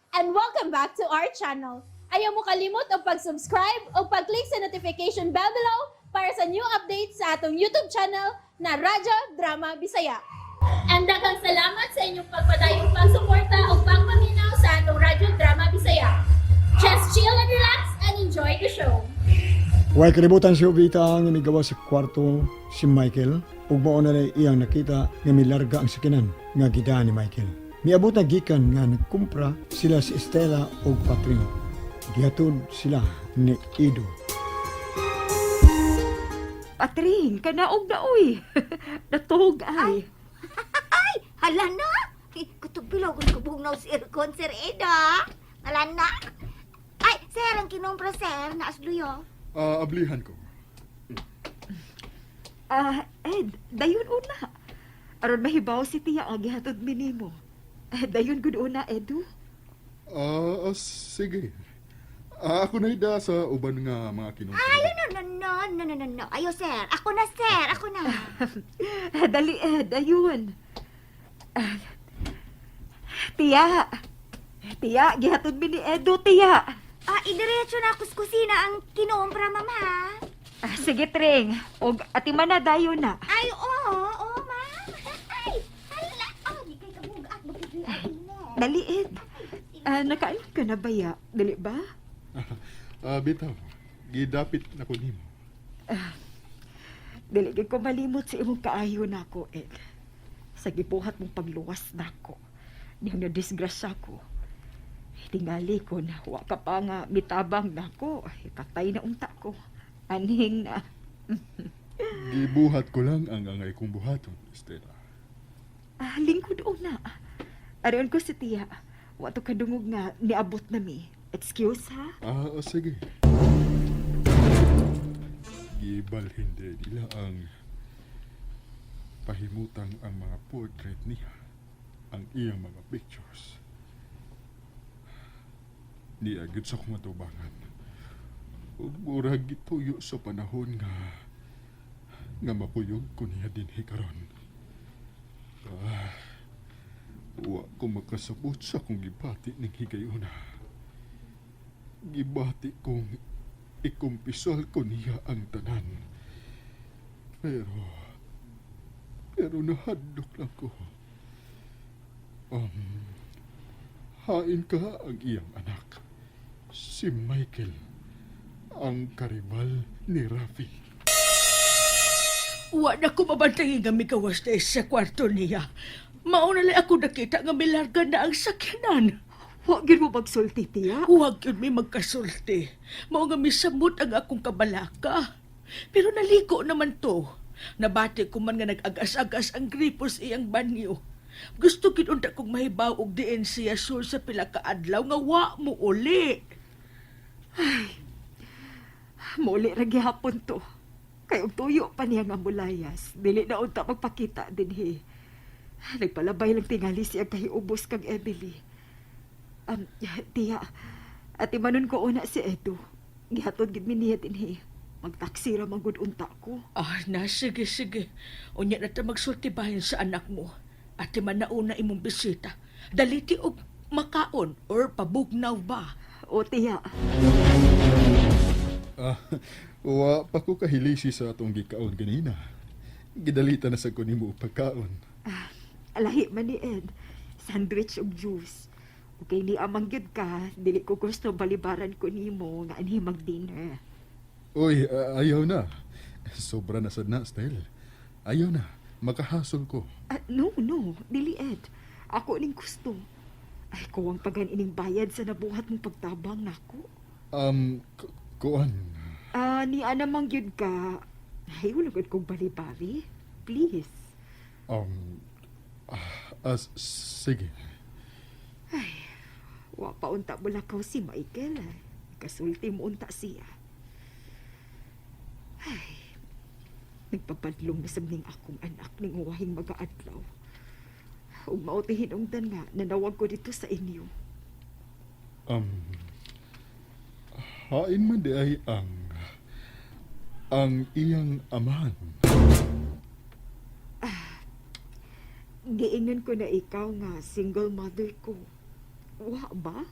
And welcome back to our channel. Ayaw mo kalimot og pag-subscribe o pag-click sa notification bell below para sa new updates sa atong YouTube channel na Radyo Drama Bisaya. And daghang salamat sa inyong pagpadayong pagsuporta o pagpaminaw sa atong Radyo Drama Bisaya. Just chill and relax and enjoy the show. Way kalibutan si Jovita nga migawas sa kwarto si Michael ug mao na iyang nakita nga milarga ang sakinan nga gidaan ni Michael. Miabot na gikan nga nagkumpra sila si Estela ug Patring. Gihatod sila ni Edo. Patring, kanaog na uy. Natog ay. Ay, hala na! Kutog bilaw kung kubugnaw si aircon, Sir Eda. Hala na! Ay, sir, ang kinumpra, sir. Naasluyo. Ah, ablihan ko. Ah, Ed, dayon una. Aron mahibaw si tiya ang gihatod minimo. Eh, dayon gud una, Edu. Ah, sige. Ah, ako na ida sa uban nga mga kinumpra. Ay, no, no, no, no, no, no, no. Ayo, sir. Ako na, sir. Ako na. Dali, Ed, ayun. Ah, tiya. Tiya, gihatod mi ni Edu, tiya. Ah, idiretso na ako sa kusina ang kinumpra, ma'am, ha? Ah, sige, Tring. Og atiman na dayon na. Ay, oo, oo, ma'am. Ay, hala. Ah, di kay kabugat. Bakit ay, Dali, Ed. Ah, nakaalam ka na ba ya? Dali ba? Ah, bitaw. Gidapit na ko nimo. Dili gyud ko malimot sa imong kaayo nako, Ed. Sa gibuhat mong pagluwas nako. Niyang na-disgrasya ko. Tingali ko na wa ka pa nga mitabang nako. Ay, patay na unta ko. Anhing na. Gibuhat ko lang ang angay kong buhaton, Estela. Ah, lingkod una. Aron ko si tiya. Wa to kadungog nga niabot na mi. Excuse ha? Ah, sige. Gibalhin din nila ang pahimutang ang mga portrait niya, ang iyang mga pictures. Niagid sa kong atubangan. Ug murag gituyo sa panahon nga nga mapuyog ko niya dinhi karon. Ah, wa ko makasabot sa akong gibati ning higayuna. Gibati kong ikumpisal ko niya ang tanan. Pero nahadlok lang ko. Hain ka ang iyang anak. Si Michael, ang karibal ni Rafi. Wa na ko mabantay nga mikawas na sa kwarto niya. Mauna lang ako nakita nga milarga na ang sakyanan. Wa gyud mo magsulti, tiya. Huwag yun may magkasulti. Mao nga misamot ang akong kabalaka. Pero naliko naman to. Nabati ko man nga nag-agas-agas ang gripo sa iyang banyo. Gusto gid unta kong mahibaw og diin siya sul sa pila ka adlaw nga wa mo uli. Muli ra gihapon to. Kay og tuyo pa niya nga mulayas. Dili na unta magpakita dinhi. Nagpalabay lang tingali siya kahiubos kang Emily. Tiya, ati manon ko una si Edu. Gihatod gid mi niya dinhi. Magtaksi ra man gud unta ko. Ah, na, sige, sige. Unya na ta magsulti bahin sa anak mo. Ate man nauna imong bisita. Daliti og makaon or pabugnaw ba? O tiya, Ah, wa pa ko kahilisi sa atong gikaon ganina. Gidalita na sa ko nimo og pagkaon. Alahi man ni Ed. Sandwich ug juice. Okay ni amang gyud ka, dili ko gusto balibaran ko nimo nga anhi mag-dinner. Uy, ah, ayaw na. Sobra na sad na, Stel. Ayaw na. Makahasol ko. Ah, no, no, dili Ed. Ako ning gusto. Ay, kuwang pagan ining bayad sa nabuhat mong pagtabang nako. Kuan. Ah, ni ana mang gyud ka. Ay, wala gud kong balibari. Please. Sige. Wa pa unta mulakaw si Michael. Eh. Kasulti mo unta siya. Ay, nagpapadlong na sab ning akong anak ning uwahing magaadlaw. Ug mao ti hinungdan nga nanawag ko dito sa inyo. Hain man di ay ang iyang amahan? Giingon ko na ikaw nga single mother ko. Wa ba?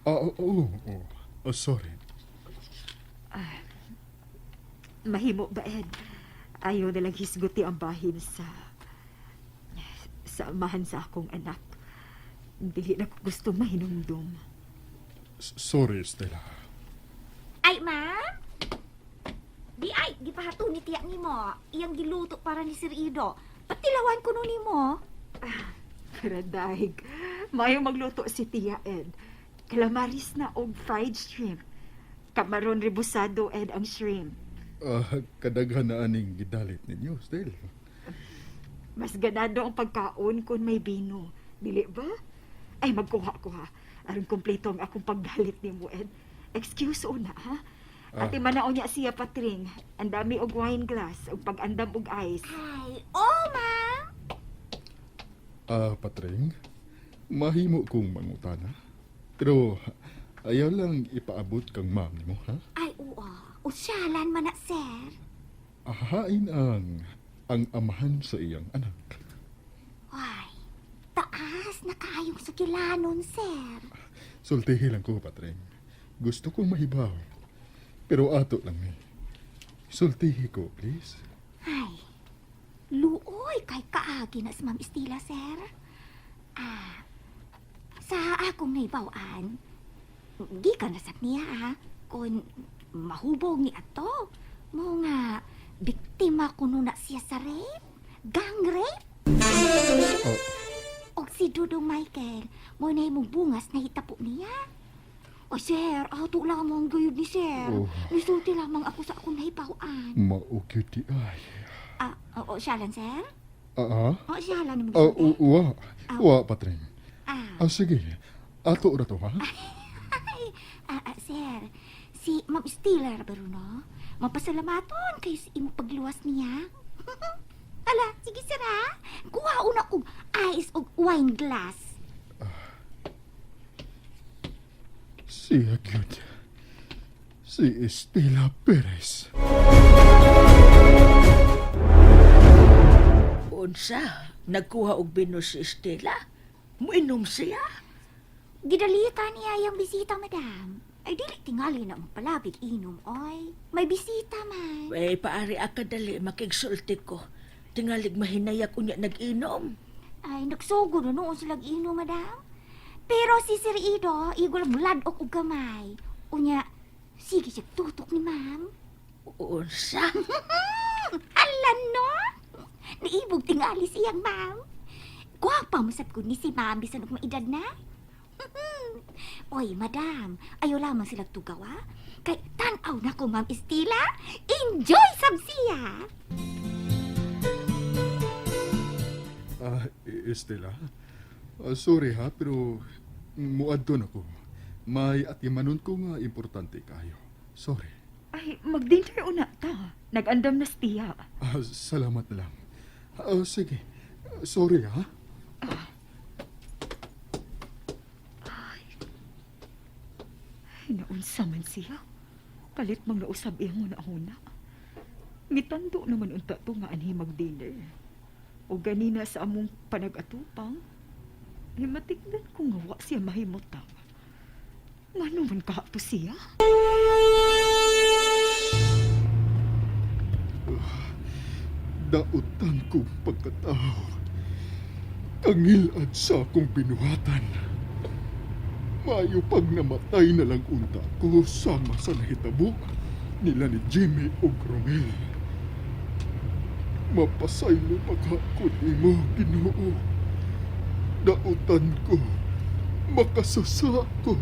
Ah, oo, oo. Oh, sorry. Mahimo ba, Ed? Ayaw na lang hisguti ang bahin sa amahan sa akong anak. Dili na ko gusto mahinumdum. Sorry, Stella. Ay, ma'am? Di ay, gipahato ni tiyak nimo. Iyang giluto para ni Sir Ido. Patilawan ko nun nimo. Karadaig. Mayo magluto si Tia Ed. Calamaris na og fried shrimp. Kamaron rebusado, Ed, ang shrimp. Ah, kadaghan na aning gidalit ninyo, Stella. Mas ganado ang pagkaon kung may bino. Dili ba? Ay, magkuha ko ha. Aron kompleto ang akong pagdalit ni mo, Ed. Excuse una, ha? Ate manaon niya siya, Patring. Ang dami og wine glass, og pag-andam og ice. Ay, oh, ma'am. Ah, Patring, mahimo kong mangutana. Pero ayaw lang ipaabot kang ma'am nimo, ha? Ay, oo. Usyalan man na, sir. Ahain ang amahan sa iyang anak. Ay, taas na kaayong sukilanon, sir. Sultihi lang ko, Patring. Gusto kong mahibaw. Pero ato lang ni. Sultihi ko, please. Ay, luoy kay kaagi na si Ma'am Estela, sir. Ah, sa akong naibawan, gikan na sa niya, ah, kung mahubog ni ato, mo nga, biktima kuno na siya sa rape, gang rape. Oh, Og si Dudong Michael, mo na imong bungas na hitapo niya. O sir, ato lamang gayud ni sir. Oh. Nisulti lamang ako sa akong nahibawaan. maugyod di ay. Ah, oo, siya lang, sir? Ah, ah? Oo, siya lang naman. Ah, uwa. Uwa, Patring. Ah, Ah, sige. Ato ra to, ha? ay, sir, si Ma'am Stiller Bruno, mapasalamaton kayo sa imong pagluwas niya. Ala, sige sir ha. Kuha una kog ice og wine glass. Siya gyud. Si Estela Perez. Unsa, nagkuha og bino si Estela. Muinom siya. Gidalita niya yung bisita, madam. Ay, dili tingali na magpalabig inom, oy. May bisita man. Eh, paari akadali makigsulti ko. Tingalig mahinayak unya nag-inom. Ay, nagsugo na noon silang inom, madam. Pero si Sir Ido, igol muladok og gamay. Unya, sige siya tutok ni ma'am. Unsa? Ala no? Naibog tingali siyang ma'am. Gwapa mo sab ko ni si ma'am bisan og maedad na. Oy, madam, ayaw lamang sila tugawa. Kay tan-aw na ko, Ma'am Estela. Enjoy sab siya. Ah, Estela. Ah, sorry ha, pero muadto na ko. May atimanon ko nga importante kayo. Sorry. Ay, mag-dinner una ta. Nag-andam na si Tia. Ah, salamat na lang. Ah, sige. Sorry ha. Ay, naunsa man siya. Palit mang nausab iyang una-una. Mitando naman unta to nga anhi mag-dinner. O ganina sa among panag-atupang, ay matignan ko nga wa siya mahimutang. Ngano man ka to siya? Dautan kong pagkatao. Kangilad sa akong binuhatan. Mayo pag namatay na lang unta ko sama sa nahitabo nila ni Jimmy ug Romel. Mapasaylo pa ka ko nimo, Ginoo. Dautan ko, makasasa ko.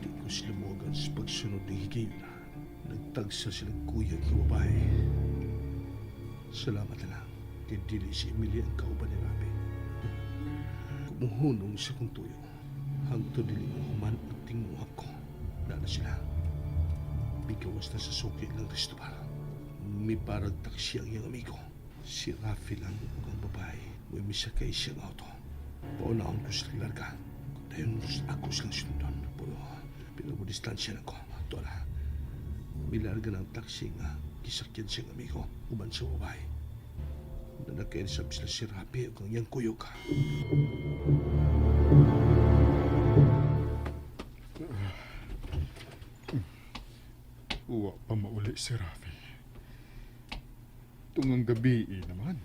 Di ko sila muagan sa pagsunod ng higil. Nagtagsa silang kuya kay babae. Salamat na lang. Kay dili si Emilia ang kauban ni Rabi. Kumuhunong sa kong tuyo. Hangtod dili mo human ang tinguha ko. Dala sila. Bigawas na sa suki ng restobar. May parang taksi ang iyang amigo. Si Rafi lang ug ang babae. May misakay siyang auto. Paunahon ko silang larga. Dayon ako silang sundon. Pero pinagdistansya na ko. Ito na. Milarga ng taksi nga kisakyan siyang amigo uban sa babae. Nakaisab sila si Rapi ug ang iyang kuyog. Uwa pa mauli si Rafi. Tungang gabi eh, naman.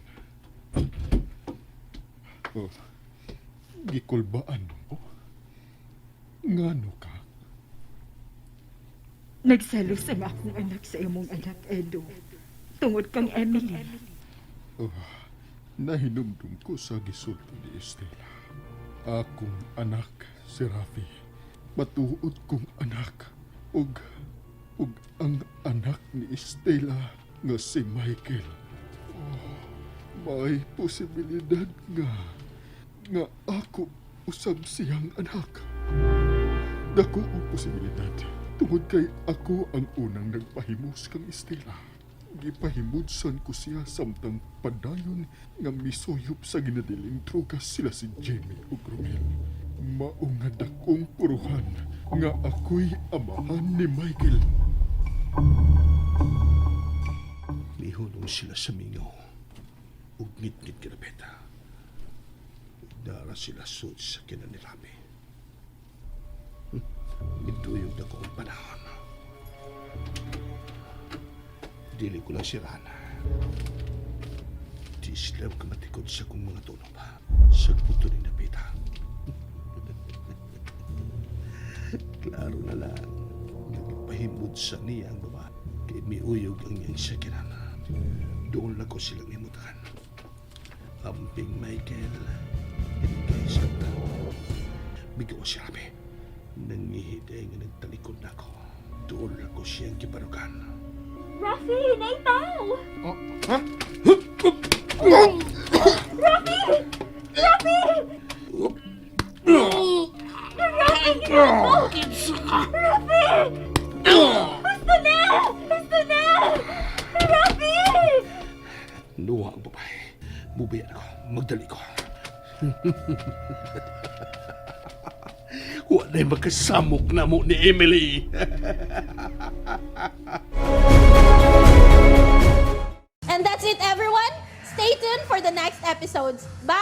Oh, gikulbaan mo? Ngano ka? Nagselos ang akong anak sa imong anak, Edo. Tungod kang Emily. Oh, nahinumdum ko sa gisulti ni Estela. Akong anak si Rafi. Matuod kong anak. Ug ang anak ni Estela nga si Michael. Oh, may posibilidad nga ako usab siyang anak. Dako ang posibilidad tungod kay ako ang unang nagpahimos kang Estela. Gipahimudsan ko siya samtang padayon nga misuyop sa ginadiling droga sila si Jimmy ug Romel. Mao nga dakong puruhan nga ako'y amahan ni Michael. Mihunong sila sa mingaw. Ug ngit-ngit kinapeta. Dara sila suot sa kina ni Rapi. Ituyog na ko ang panahon. Dili ko lang sirana. Di sila kamatikod sa kong mga tunog. Sa puto ni Napita. Klaro na lang. Nagpahimod sa niya ang babae. Kay miuyog ang iyang sakiran. Doon lang ko silang imutan. Amping Michael. Inigay sa tao. Bigaw si Rabi. Nangihiday nga nagtalikod na ako. Doon lang ko siyang kibarukan. Rafi, naitaw! Oh, ha? Rafi! Rafi! Rafi, ginawa mo! Rafi! Gusto na! Gusto na! Rafi! Nuha ang babae. Bubayan ako. Magdali ko. Wala makasamok na mo ni Emily. And that's it, everyone. Stay tuned for the next episodes. Bye!